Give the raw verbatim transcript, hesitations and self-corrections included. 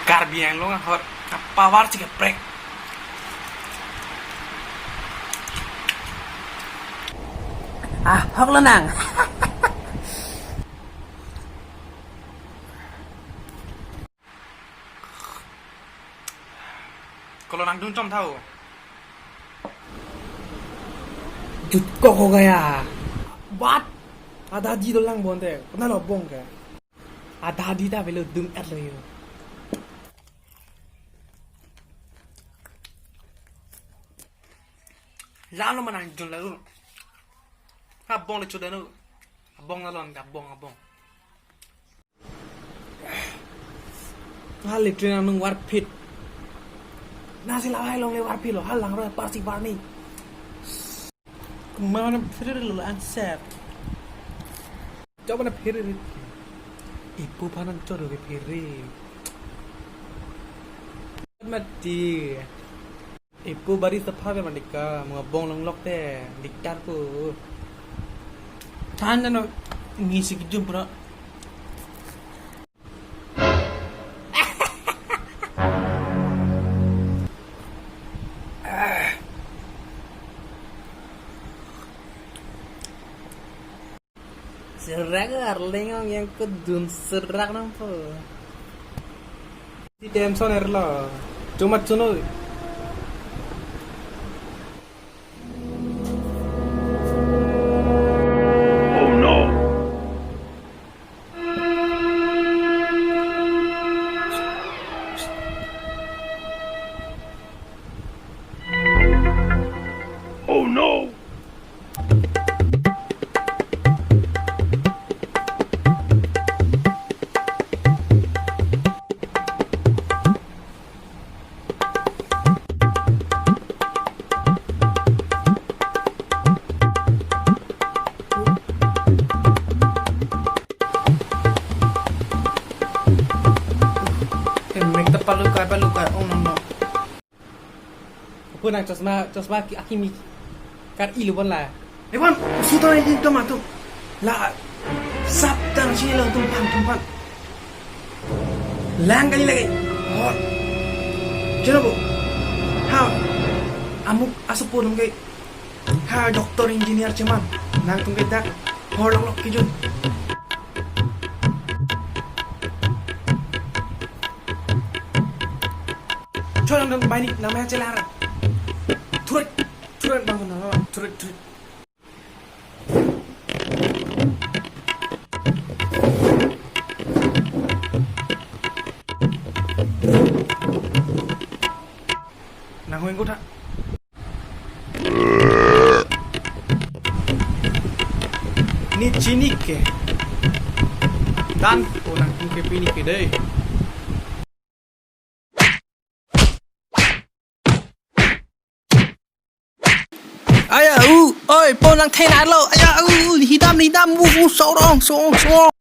Karbi Anglong ahut apower si kaprek. Ah, hok lo nang. Kolo nangdun chom tha-o. Jutkok ho gaya. Bat. Adadi dolang bonte. Kona lo bong ke. Adadi ta velo dum et lo yo. Lalo manang jun lalo. Abong le chudano. Abong nalon, abong, abong. Hal le train anung warphit. Nasi lawai long le warphit lo, hal lang roi parsi warning. Mana phere lo answer. Coba na phere. Ipu panan chodo ke phere. Mati. Ipu bari sapha pe mandika, mo abong longlok te, diktar ko. Than jano, ngisi kijum pura. Serak arleng ong yang kedun serak nampo. Di Demson erlo. Cuma cunu. Oh no. Oh no. Emek ta palukai, palukai, oh no no. Apo nang chosma, chosma ki akimi kar-i lo bon la. Ebon, suta ini tomato. La, sap tang sini lo tumpan, tumpan. Lang kali lagi. Oh. Jeno bo. Ha. Amuk aso po dong ke. Ha, doctor engineer cheman. Nangtum ke dak. Hor longlok kijun. Cholang dong bainik namanya chelar. Thurit, thurit bang na, thurit, thurit. Nang huing kota. Ne chini ke. Dan, oh nangtum ke pini ke dei. Aya u, oi, po nang thena lo. Aya u, hidam, hidam, u, u, sorong, sorong, sorong.